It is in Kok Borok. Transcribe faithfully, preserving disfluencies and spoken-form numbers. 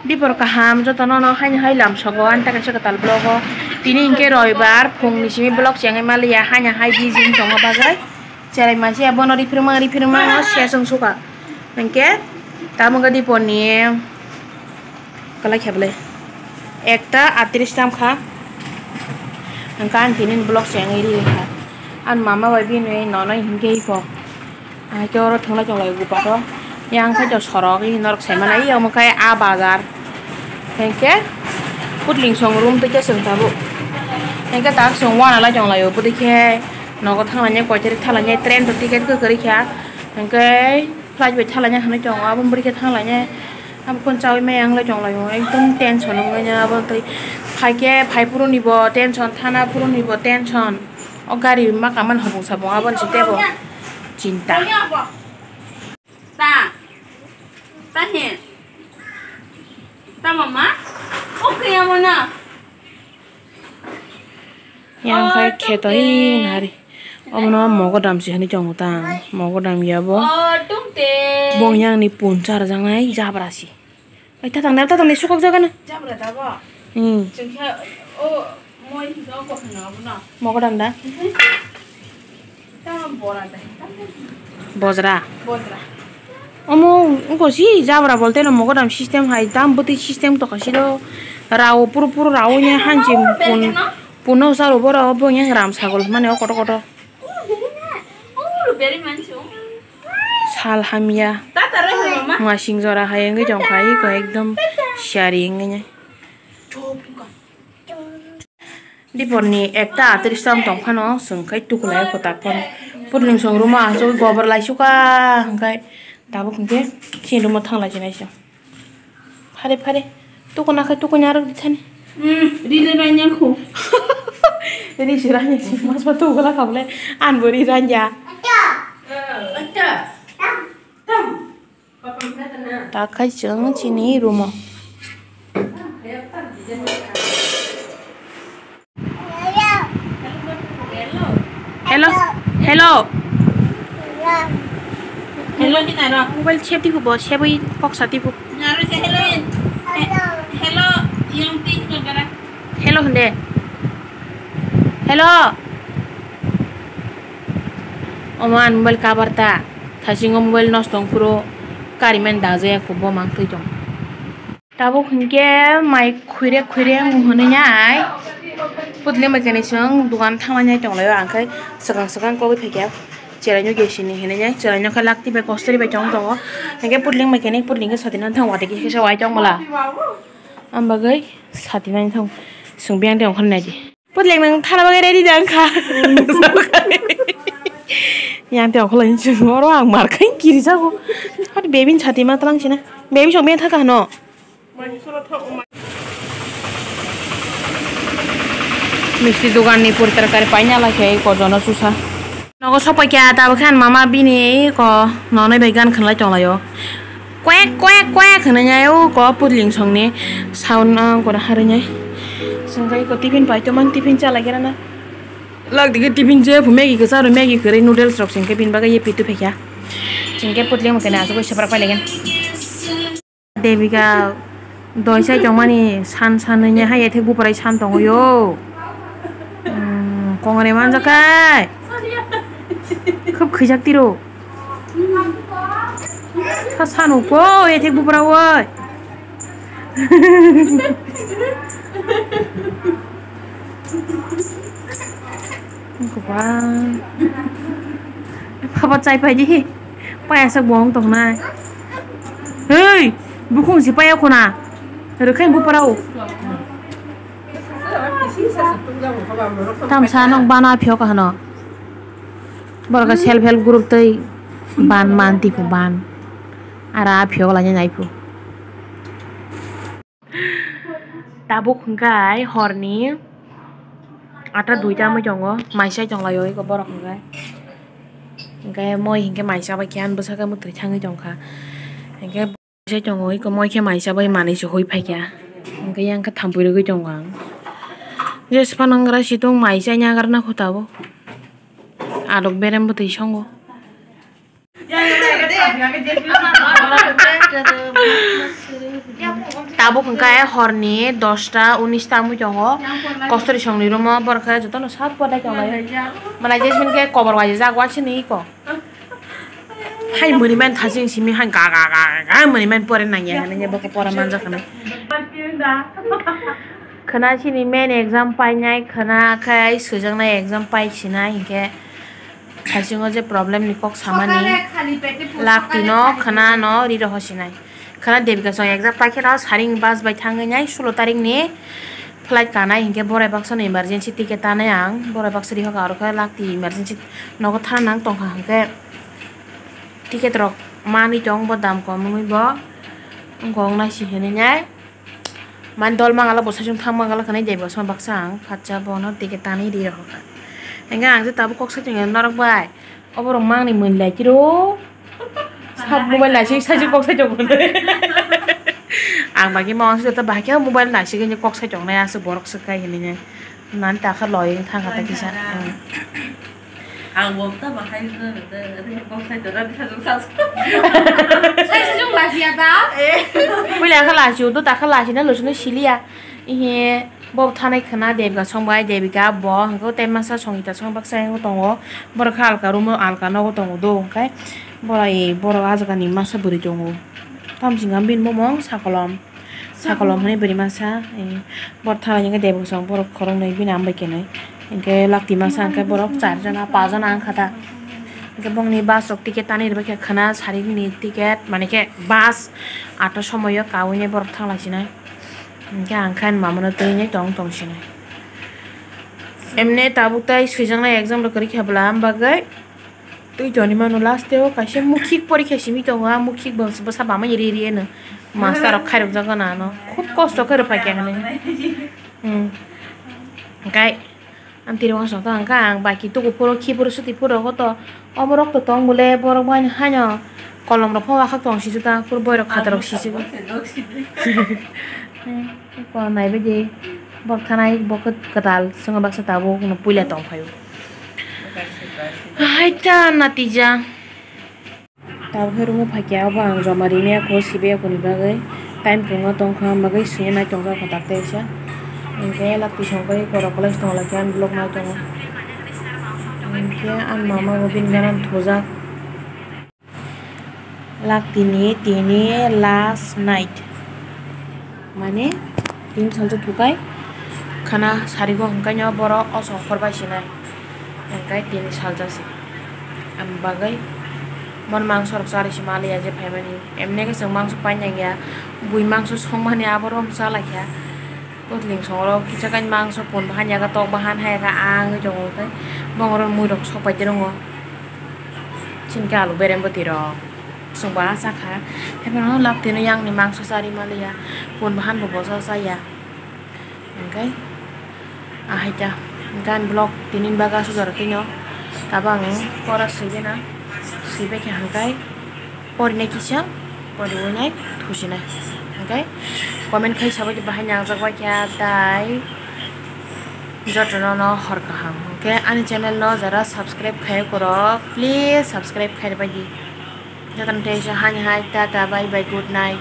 Dipor kaham jotono no haino hai lamsogo ani ta kaisa kwtal vlog o. Tini hinkhe roibar phungni simi vlog chengwi maliya haino hai busy wng tongma bagwi. Cherai mansi abono rifrima rifrima se chwng suka. Hinkhe tamo khe diporni kwlai khe bwlai ekta atris tam kha. Hinkhe ang tini vlog chengwi rikha. Ani mama bai bini nono hinkhe iko. Ang khe oro thwngna chwng lai gupato. Yang khe to sorok i norok sai mana i omo khe a bazar. Hinkhe putling song room twi khe chwng tabuk. Hinkhe tak chwng wana lai chwng lai o bwdwi khe nogo thang lainai koithari thang lainai train to ticket kwrwi kha. Hinkhe flight bai thang lainai hinwi chwng o aboni bwrwi khe thang lainai. Abo khon chawi maya wng lai chwng lai o ekdom tension wngwi no abo twi phai khe phai phuru ni bo tension thana phuru ni bo tension. O gari ma kaman hopong sapong aboni se tebo chinta. Ta. Ta he. Ta mama. Okay amo na. Yang khai kheto hi nari. Omono mogodam se hinwi tongo ta. Mogodam ya bo. Oh, tung te. Bong yang ni punchar jangnai jabra si. Ai, tatang na, tatang ni sukok jaga na. Jabra da bo. Hmm. Chwng khe, o, moi hino ko hino abo na. Mogodam da. Mhm. Tamo bora da. Bojra. Bojra. Omo, wngko si jabra bolte no mogodam system hai, dam bwtwi system to kasi do. Rao puru puru rao nya hanchi pun, puno saro bora obo yang ram sagol mane o koto koto. Sal hamya. Masing jora hai wngwi tongkha, iko ekdom siyari wngwi nai. Diporni ekta atris tam tongphano, chwng khai tukulai kho tak phano. Putling song room o asugwi gobor lai suka, hwnkhe tabuk hwnkhe chini room o thang lai sinai se. Phare phare. Tukuna khai tukuna arok di thani. Hmm, ri le ranya khu. Ri se ranya si mas ma tukula khablai. An bo ri ranya. Acha. Tam. Tam. Ta khai chwng chini room o. Hello, hello. Hello, hinaro. Mobile sep diku bo, sebwi kok sa diku. Naro se hello hin. He-, hello, yang ti hinaro gara. Hello hinde. Hello. Oman mobile cover ta. Thasingo mobile nosto wngphuru kariman dajaya kho bo mang twi tong. Tabuk hinkhe mai khuire khuire wng hwnwi nai putling bai kani chwng dogan thanglainai tonglaio, ang khe swkang swkang kogwi phaikha chwraino gesini hinwi nai chwraino khe lakti bai kostri bai chong tongo, hinkhe putling bai kani putling khe satina thang watwi kisa wai tongmala, am bagwi satina thang chwng biyang de ongkhornai di. Putleng nang thana bagwi ready da wngkha. Yang te okholo hinwi chwng oro ang mar khai kiri jago. Hot baby ni sati ma tlang sina. Baby song beng thaka hano. Misti dogan ni puri tarkari paina lai khe kojono susa. Nogo sokpai kha tabuk khe ani mama bini ko nonoi bai gan khwnlai tonglaio. Kwek, kwek, kwek hwnwi nai o ko putling songni sound no gora harwi nai. Chwng khe eko tiffin pai tongmani, tiffin cha lai khe rana. Lak digi tiffin je phu Maggi kwcharo, Maggi kwrwi noodles rok se hwnkhe bini bagwi ye pitu phaikha. Chwng khe putling bo kene asugwi swprak pai lai khe. Devika doi chai tongmani san san hwnwi hai ethek buparai san tongwi o. Hmm, kongre manjak khe. Khub khwijak tiro. Kha sanu po ethek bupra woi. Goba. Papa chai pai di. Paya sak bong tong nai. Hei, bukhung si paya khuna. Rwkhain bupra o. Tamsa nok bana phiyok hano. Borok self help group tei ban man tipu ban. Ara phiyok lainai naipu. Tabuk hwnkhe horni ata duita wngwi tongo, maisai tonglaio eko borok hwnkhe. Hwnkhe moi hwnkhe maisa bai khe ani bwsakhe mwtwi thangwi tongkha. Hwnkhe. Sai tongo, eko moi khe maisa bai manwi se hoi phaikha. Hwnkhe yang khe thampui rwgwi tongo ang. Jesphano wngkra situng mai chai nagarna kho tabuk. Alok berem bwtwi songo. Tabuk hwnkhe horni dosta unis ta wngwi tongo. Kosori songni room o borok khe jotono sat podai tonglai. Malai Jasmine khe kobor waijak, waisini iko. Hai moniman thaching simi hai ga ga ga ga moniman pore nangya hinwi bo khe pora manjak hinwi. Khwna chini main exam painai khwna khe swijaknai exam paisinai hinkhe. Thaisingo je problem ni kok samani, laktino khwna no ri roho sinai. Khwna Devika song exam paikhe no saring bus bai thangwi nai sulo tarik ni flight kanai hinkhe borai baksa no emergency ticket tanai ang, borai baksa rihoka aro khe lakti emergency nogo thana nang tongkha hinkhe ticket rok manwi tong bo dam kom wngwi bo wngkha wng naisi hinwi nai. Mani dol mangala bo saichung thang mangala khanai dai bo sma baksa ang phatsa bono ticket tanwi ri rohorkha. Hingke ang je tabuk kok saichung norok bai oborok mangni mwnlai chiro. Sab mobile naisik saichung kok saichung. Ang bagwi mawang sijata bahai khe mobile naisik hinwi kok saichung nai aswk borok swk kai hinwi nai. Nani takha loi wng thangkha ta kisa. Ang bo ta bahai no de de kok sai to ra sajung sajung. Sai sajung lasia ta? Puila khe lasi udo ta khe lasi na lusu no siliya. Ihe bo thanai khwna Devika song bai Devika bo hwnkhe tei masa Songita song baksa wng tongo. Borok khe alka room o alka nogo tongo do hwnkhe borok e borok ah jaga ni masa bwrwi tongo. Tamsing ang bini bumung Sakolom. Sakolom hwnwi bwrwi masa, eh, borok thanglaijak khe Devika song borok khoroknwi bini ama bai khenwi. Hinkhe lakti masa hinkhe borok charjona pajona wngkha ta. Hinkhe bongni bus rok ticket tanwi rwbaikha khwna sarikni ticket, mane khe bus ato somoio kaui nai borok thanglaisinai. Hinkhe ang khe ani mamano twi nai tong tongsinai. Emne tabuk tai swijaknai exam rok kwrwi kha bwla, am bagwi twi toni mano last o kaisa mukhik porikha simi tongo, a mukhik bwsa bwsa bamani ri ri eno master rok khairok jago na ano khub kosto khe rwphai kha hinwi. Hmm. Hinkhe ang tini wansong tong kha ang baki tuku phuru khi phuru suti phuru rogo to omo rok to tong bole borok bai haino kolom rok pho wakhak tong sijwk ta phuru boi rok khata rok sijwk. Hmm. Ko naibaidi bok thanai bok kwtal swngo baksa tabuk no puila tongphaio. Hai ta natija. Tabuk khe room o phaikha abo ang joma rimaya kho sibaya koni bagwi time kwbangma tongkha ang bagwi swiya nai tongkha kho tak teisa. Hinkhe lakti songkhe korok college tonglaikha ang vlog nai tongo. Hinkhe ang mama bo bini gana thujak. Laktini tini last night, mane tini salsa thukai khana sarigo hwnkhe no borok oso hor bai sinai hwnkhe tini salsa se. Ang bagwi mon mangso rok charwi se maliya je phaimani, emne khe chwng mangso painang ya, bui mangso songmani aborok chalaikha. Putling songrok kisa kain mangso pun bahan yaga tok bahan hai yaga ang tongo khe bongorok mui rok sok pai tongo. Chini khe alu berem bwtwi rok chwng bo ah chakha. Haiphano lak tino yang ni mangso chari maliya pun bahan bo bosa chaya. Hingkhe ahai ta gan vlog tini bagwi aswk jora tino tabang pora swigena swibaikha hingkhe. Porinai kisa, poriwi nai thusinai. Hingkhe comment khai sabaidi bahai nangjak baikha tai jotono no hor kaham. Hingkhe ani channel no jara subscribe khai korok, please subscribe khai baidi. Jotono teisa hani hai tata bye bye good night.